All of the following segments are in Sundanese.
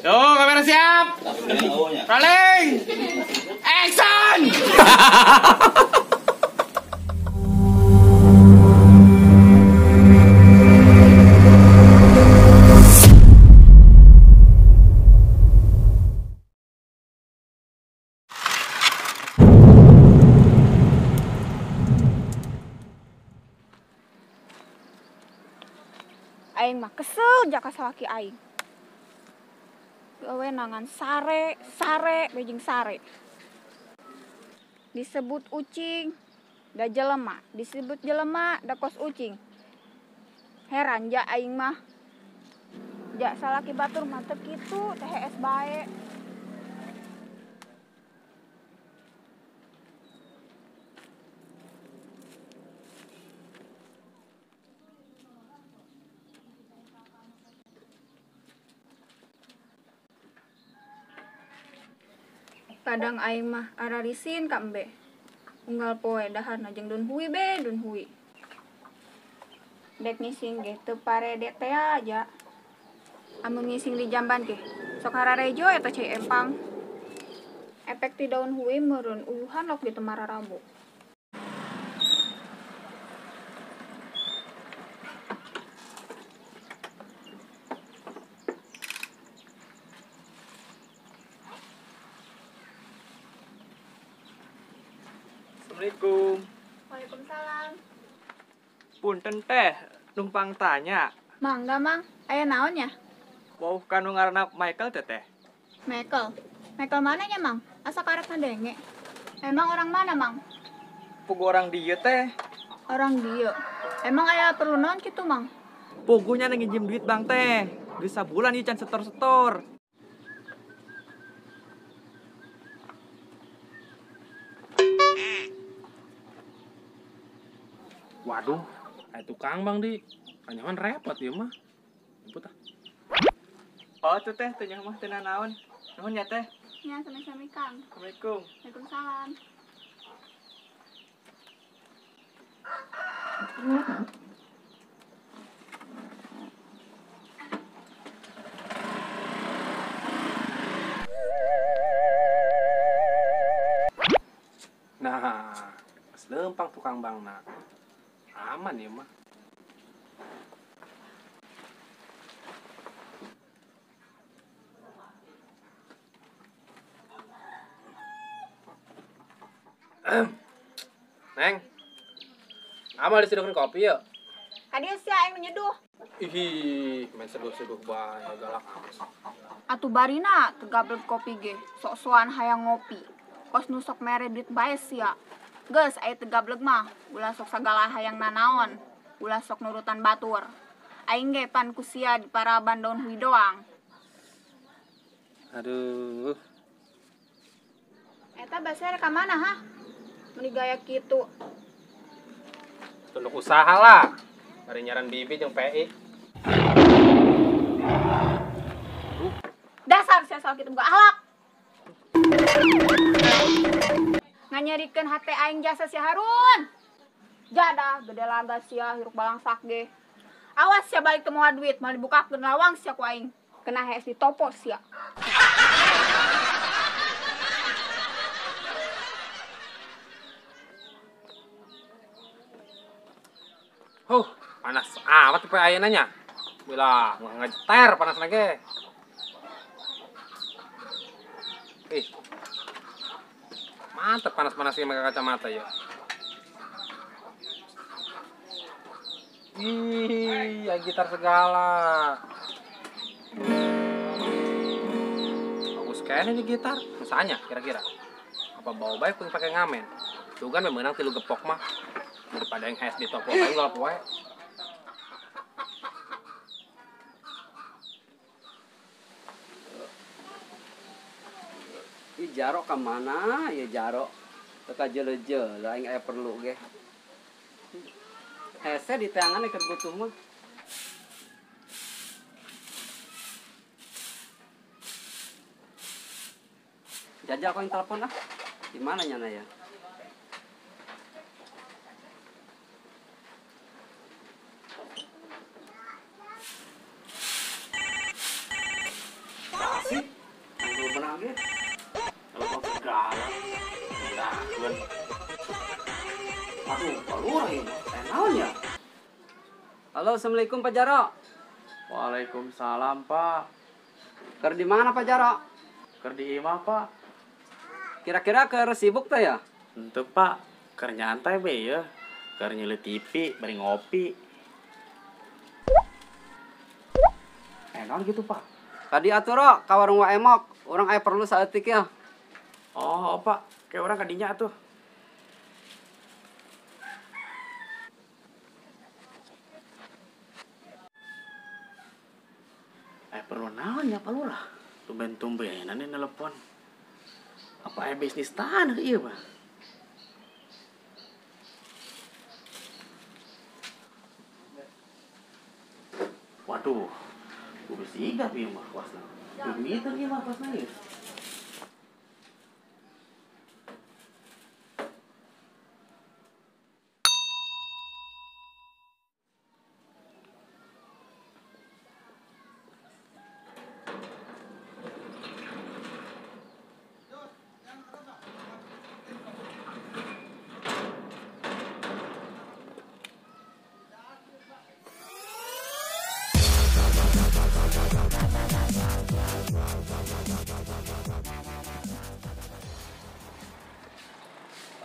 Yo, kamera siap. Rolling. Action. Aing mah kesel jaka salaki aing. Gawe nangan sare, sare, bejing sare. Disebut ucing, da jelema, disebut jelema, da kos ucing. Heran ja aing mah. Ja salaki batur mah teu kitu, teh hees bae. Kadang aing mah ararisin ka embe. Unggal poe daharna jeung daun hui be, daun hui. Dek ngising ge teu parede teh aja. Amun ngising di jamban ge sok hararejo eta cai empang. Efek ti daun hui meureun uyuhan lok di temara rambu. Assalamualaikum. Waalaikumsalam. Punten teh, numpang tanya. Mangga mang, aya naon nya? Wauh kanu ngaranna Michael teh teh. Michael? Michael mana nya mang? Asa karek ngadenge. Emang orang mana mang? Pugu orang dieu teh. Orang dieu. Emang aya perlu naon kitu mang? Pugunya nginjem duit bang teh. Geus sabulan ieu can setor-setor. Waduh, aya tukang bang di, kanyawan repot ya mah. Jemput ah. Oh tuh teh, teu nyaho mah teu nanaon. Nuhun ya teh. Ya, sami-sami Kang. Assalamualaikum. Waalaikumsalam. Nah, lempang tukang bang nak. Aman ya mah. Neng, amal diseduhkan kopi ya? Kadieu sia aing menyeduh. Ih, main seduh-seduh bae galak amat. Atuh barina teu gablek kopi ge, sok-sokan hayang ngopi. Kos nu sok mere duit bae sia. Geus aya teu gablek mah, ulah sok sagala hayang nanaon, ulah sok nurutan batur. Aing ge pan ku sia di paraban daun hui doang. Aduh. Eta basa rek ka mana hah? Meuni gaya kitu. Tunduk usaha lah. Bari nyaran bibi jeung PI. Dasar sia salah kitu boga akhlak. Nganyerikeun hate aing jasa si Harun. Jadah gede laga sia hirup balangsak ge. Awas sia balik teu moal duit, moal dibukakeun lawang sia ku aing. Kena hees ditopo sia. Huh, panas amat teh ayeuna nya. Bila ngejeter panas lagi. Ih. Mantep panas-panas sih pakai kacamata ya. Ih, ya gitar segala. Bagus kayaknya ini gitar. Misalnya kira-kira. Apa bawa baik pun pakai ngamen. Tuh kan memang tilu gepok mah. Daripada yang hees di toko kayu nggak poe. Ih jarok ka mana ya jarok. Teka jele-jele aing aya perlu ge. Hese di tangan keur butuh mah. Jajal kau yang telepon ah. Di mana nyana ya? lagi. Telepon segala. Ngindahkeun. Aduh, Pak Lurah ieu mah. Aya naon ya? Halo, Assalamualaikum Pak Jaro. Waalaikumsalam, Pak. Keur di mana Pak Jaro? Keur di imah, Pak. Kira-kira keur sibuk teh ya? Henteu, Pak. Keur nyantai be ya. Keur nyeuleut TV bari ngopi. Naon gitu, Pak? Tadi atuh ro ka warung Wa Emok, urang aya perlu saeutik ya. Oh, Pak. Kayak urang ka dinya atuh. Perlu naon ya Pak Lurah? Tumben-tumbenan nih nelpon. Apa aya bisnis tanah ieu, Pak? Waduh, kudu sigap ieu mah kuasna. Duit ieu mah kuasna ieu.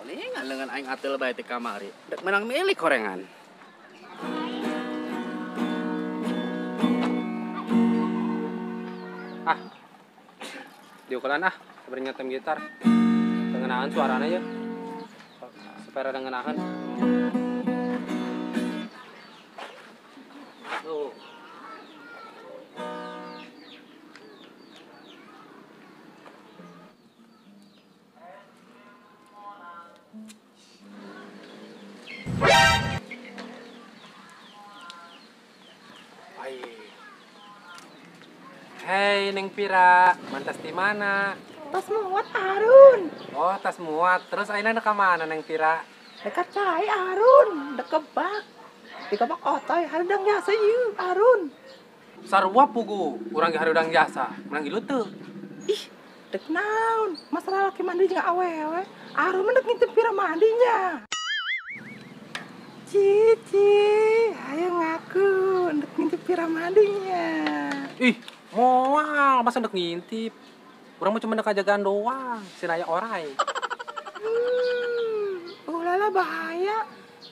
Palingan lengan aing atel bae teh kamari. Dek menang milik korengan. Ah. Diukulan ah, bari nyetem gitar. Tengenaan suarana ya. Supaya rada ngenahan. Tuh. Hei Neng Pira, mantas di mana? Tas muat Arun. Oh, tas muat. Terus ayeuna ka mana Neng Pira? Dekat cai Arun, dekat bak. Dikebak otoy harudang jasa ieu Arun. Sarua pugu, urang ge harudang jasa. Menang ilu teu. Ih, dek naon? Masalah laki mandi jeung awewe. Arun mah dek ngintip Pira mandinya. Cici, ayo ngaku, dek ngintip Pira mandinya. Ih, moal, masa dek ngintip. Urang mah cuma dek jagaan doang, sinaya orai. Ulala bahaya.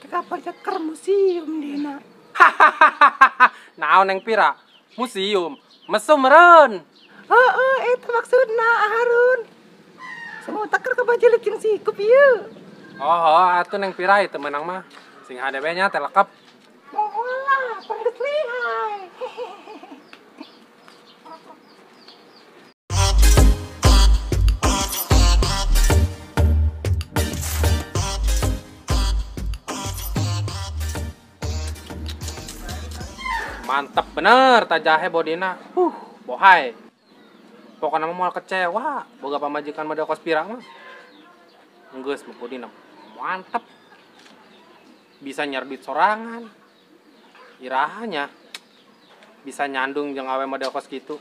Kapal ceker museum dina. Hahaha. Naon Neng Pira? Museum. Mesum meureun. Heeh, eta maksudna Harun. Semua taker ke bajelit jeung sikup ieu. Oh, atuh Neng Pira itu menang mah. Sing hade we nya teh lekep. Moal lah, panggeus lihai. Mantep bener tajahe bodina. Bohai. Pokokna mah moal kecewa boga pamajikan model kos Pira mah. Geus mah bodina mantep. Bisa nyar duit sorangan. Irahanya bisa nyandung jeung awe model kos kitu.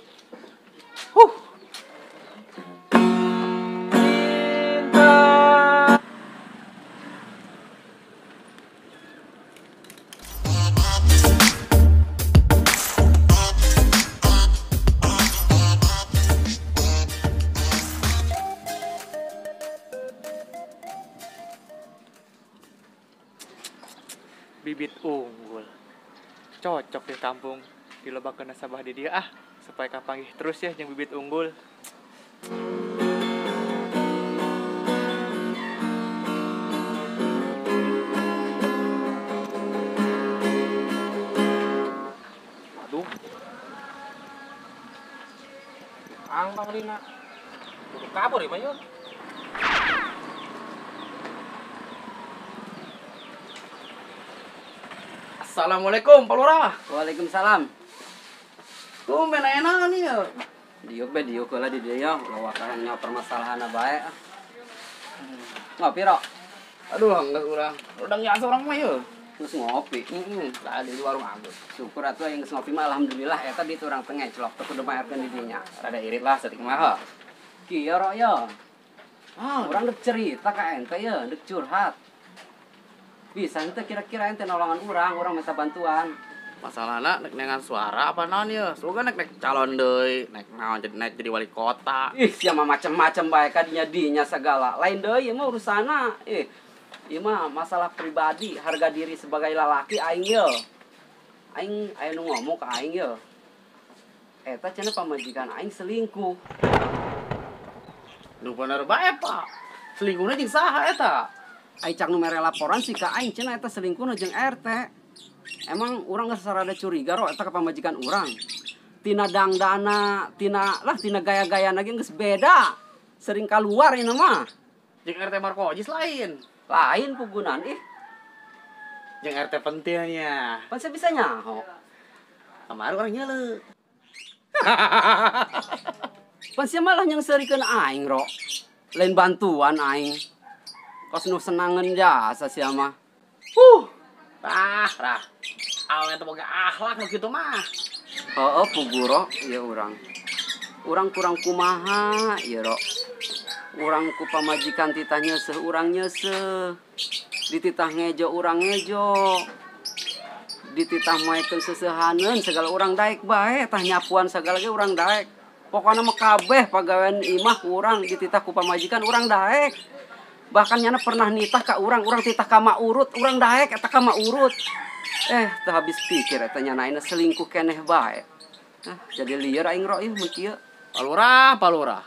Bibit unggul. Cocok di kampung. Dilobakeun nasabah di dieu ah, supaya kapanggih terus ya jeung bibit unggul. Aduh. Ang panglina. Kudu kabur ieu mah yeuh. Assalamualaikum Pak Lurah. Waalaikumsalam. Tumben aya naon ieu? Diuk be diuk heula di dieu ya, ulah wakahannya permasalahanna bae. Ngopi ro. Aduh, geus urang. Urang jasa urang mah ieu. Geus ngopi. Heeh, lah di warung Agus. Syukur atuh aya geus ngopi mah alhamdulillah eta di urang teh ngecelok teh kudu maerkeun di dinya. Rada irit lah saeutik mah. Kieu ro ya. Urang dek cerita ka ente ya, dek curhat. Bisa ente kira-kira ente nolongan urang, urang minta bantuan. Masalahna nek nengan suara apa naon ya? Sugan nek nek calon deui, nek naon jadi nek jadi wali kota. Ih, sia mah macem-macem bae ka dinya dinya segala. Lain deui ieu mah urusanna. Ih, ieu mah masalah pribadi, harga diri sebagai lalaki aing ye. Aing aya nu ngomong ka aing ye. Eta cenah pamajikan aing selingkuh. Nu bener bae, Pak. Selingkuhna jeung saha eta? Ai cak nu mere laporan sih ka aing cenah eta selingkuhna jeung RT. Emang urang geus rada curiga ro eta ka pamajikan urang. Tina dangdana, tina lah tina gaya-gayana ge geus beda. Sering kaluar ieu mah. Jeung RT Markojis lain. Lain pugunan ih. Jeung RT pentilnya. Pan saya bisa nyaho. Kemarin urang nyeuleuh. Pan sia malah nyengseurikeun aing ro. Lain bantuan aing. Kos nu senangeun jasa sia mah. Tah, rah. Awe teh boga akhlak nu kitu mah. Heeh, pugu ro ieu urang. Urang kurang kumaha ieu ro. Urang ku pamajikan titah nyeuseuh urang nyeuseuh. Dititah ngejo urang ngejo. Dititah maekeun seseuhaneun segala urang daek bae tah nyapuan segala ge urang daek. Pokona mah kabeh pagawean imah urang dititah ku pamajikan urang daek. Bahkan nyana pernah nitah ka urang, urang titah ka mak urut, urang daek eta ka mak urut. Teu habis pikir eta nyana ayeuna selingkuh keneh bae. Jadi lieur aing ro ieu mun kieu. Palurah, palurah.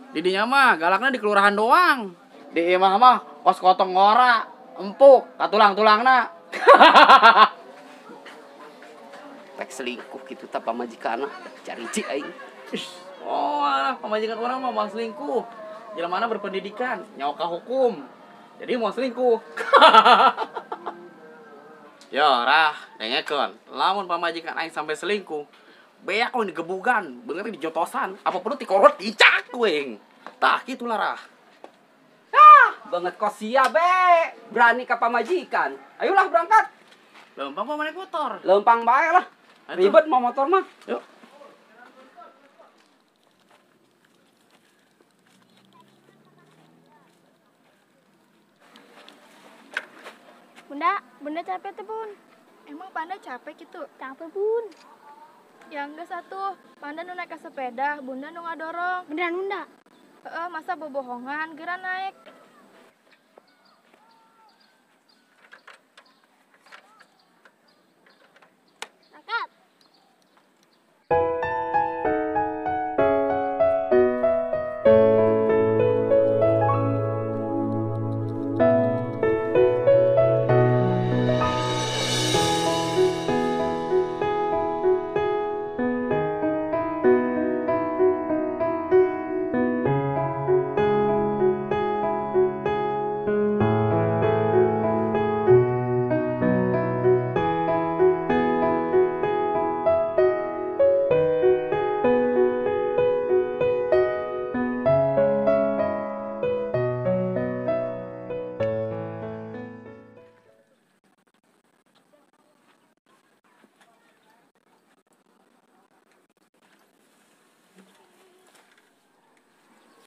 Di dinya mah galakna di kelurahan doang. Di imah mah kos kotong ngora, empuk, katulang-tulangna. Pek selingkuh kitu tah pamajikanna, cari cik aing. Oh, alah, pamajikan urang mah moal selingkuh. Jelemana berpendidikan, nyawa ka hukum. Jadi mau selingkuh. Yo, rah, dengekeun. Lamun pamajikan aing sampai selingkuh, beak we digebugan, bener dijotosan, apa perlu tikorot dicak weng. Tah kitu lah rah. Ah, banget kos sia be, berani ka pamajikan. Ayolah berangkat. Lempang apa naik motor? Lempang bae lah. Ribet mau motor mah. Yuk. Bunda, Bunda capek tuh, Bun. Emang Panda capek gitu? Capek, Bun. Ya enggak satu. Panda nu naik ke sepeda, Bunda nu ngadorong. Beneran, Bunda? Heeh, masa bobohongan, geura naik. Angkat.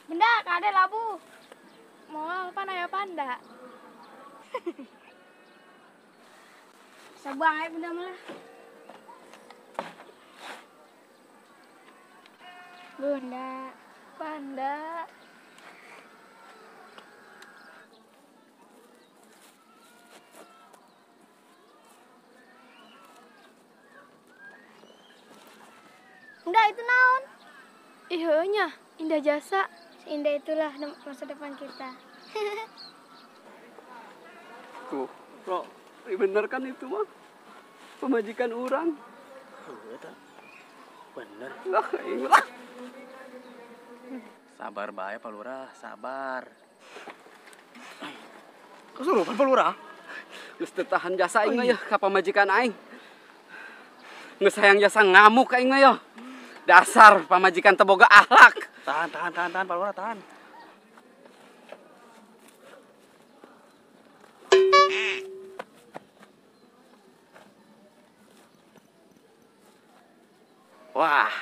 Bunda, kade labu. Moal pan aya panda. Sabar ae bunda malah. Bunda, panda. Bunda, itu naon? Ih, heueuh nya, indah jasa. Indah itulah masa depan kita. Tuh, Ro, bener kan itu mah pemajikan orang. Bener. Lah, lah. Sabar bae Pak Lurah, sabar. Kesurupan Pak Lurah. Geus teu tahan jasa aing mah yeuh ka pamajikan aing. Geus hayang jasa ngamuk aing mah yeuh. Dasar pamajikan teu boga akhlak. Tahan, tahan, tahan, tahan, Pak Lurah, tahan. Wah,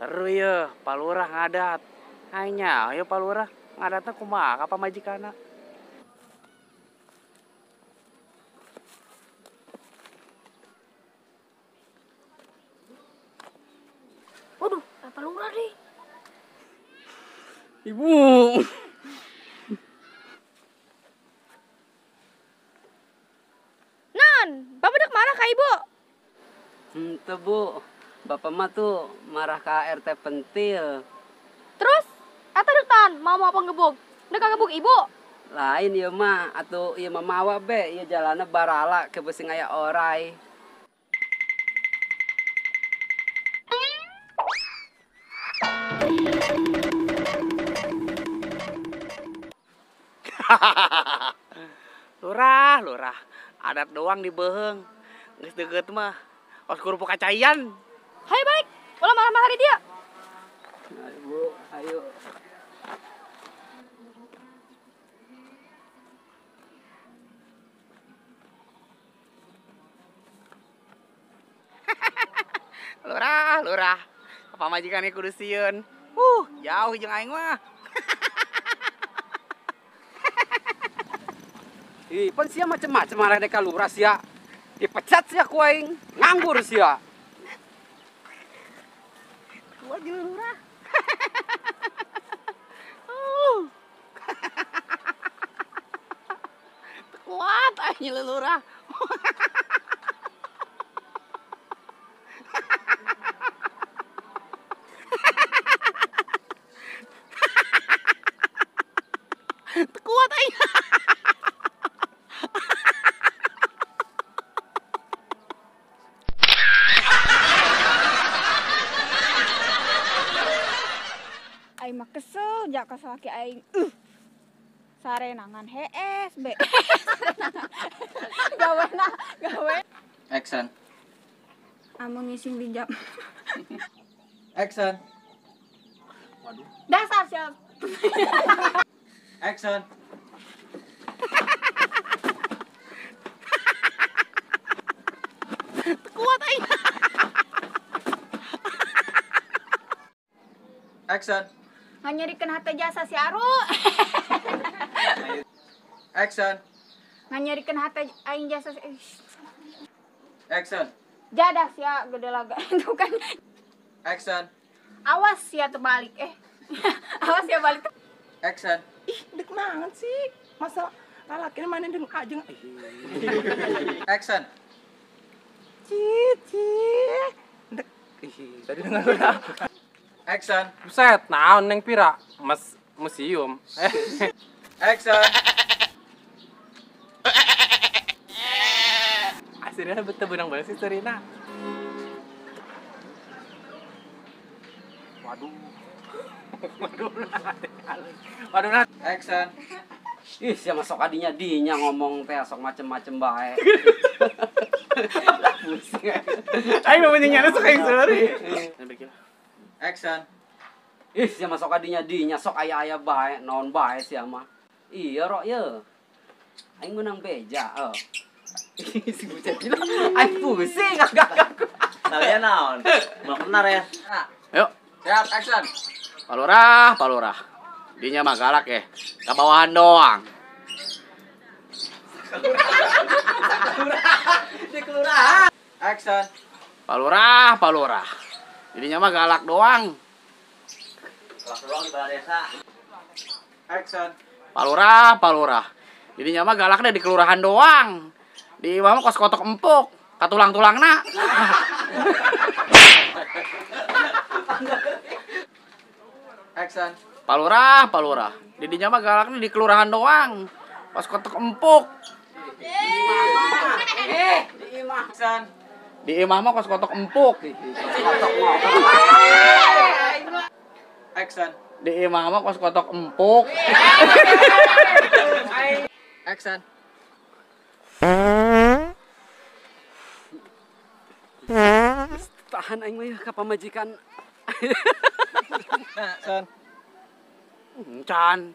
seru ya, Pak Lurah ngadat. Hanya ayo Pak Lurah ngadatna kumaha ka pamajikanna. Waduh, Pak Lurah deh. Ibu. Non, Bapak udah marah ka Ibu? Henteu, Bu. Bapak mah tuh marah ka RT pentil. Terus, eta dek tahan mau apa ngebug? Dek ngebug Ibu? Lain ieu mah, atuh ieu mah mawa be, ieu jalanna barala ke beusi aya orai. Lurah, lurah, adat doang dibeheung. Geus deukeut mah kos kerupuk kacaian. Hayo balik, ulah marah-marah di dia. Ayo, Bu, ayo. Lurah, lurah. Pamajikannya kudu sieun. Jauh jeung aing mah. Ih, pan sia macem-macem marah dek ka lurah sia. Dipecat sia ku aing, nganggur sia. Kuat jeung lurah. Kuat aing lurah. Kuat aing. Aing mah kesel jak ka salaki aing. Sarenangan hees be. Gawena, gawe. Action. Amun ngising di jam. Action. Waduh. Dasar siap. Action. Kuat aing. Action. Nganyerikeun hate jasa si Aru. Action. Nganyerikeun hate aing jasa. Action. Jadah sia gede laga itu kan. Action. Awas sia terbalik Awas sia balik. Action. Ih, dek naon sih? Masa lalaki mana jeung ajeng. Action. Cih, dek. Ih, tadi dengar udah. Action. Buset, naon neng pira? Mas museum. Action. Aslinya betul benang banget sih Serina. Waduh. Waduh. Waduh. Action. Ih, sia masuk adinya dinya ngomong teh sok macem-macem bae. Pusing. Aing mah nyana sok aing seuri. Action. Ih, sia masuk adinya dinya sok aya-aya bae, naon bae sia mah. Iya rok ye. Aing menang beja, oh. Si bucet gila. Aing pusing agak. Kalian naon? Mau kenar ya? Ayo. Siap, action. Pak Lurah, Pak Lurah. Dinya mah galak ya. Ke bawahan doang. Di kelurahan. Action. Pak Lurah, Pak Lurah. Jadinya mah galak doang. Galak doang di balai desa. Action. Pak Lurah, Pak Lurah. Jadinya mah galaknya di kelurahan doang. Di imah mah kos kotok empuk, katulang-tulangna. Action. Pak Lurah, Pak Lurah. Didinya mah galaknya di kelurahan doang. Kos kotok empuk. Di imah. Action. Di imah mah kos kotok empuk. Action. Di imah mah kos kotok empuk. Action. Tahan aing mah ka pamajikan. Action. Can.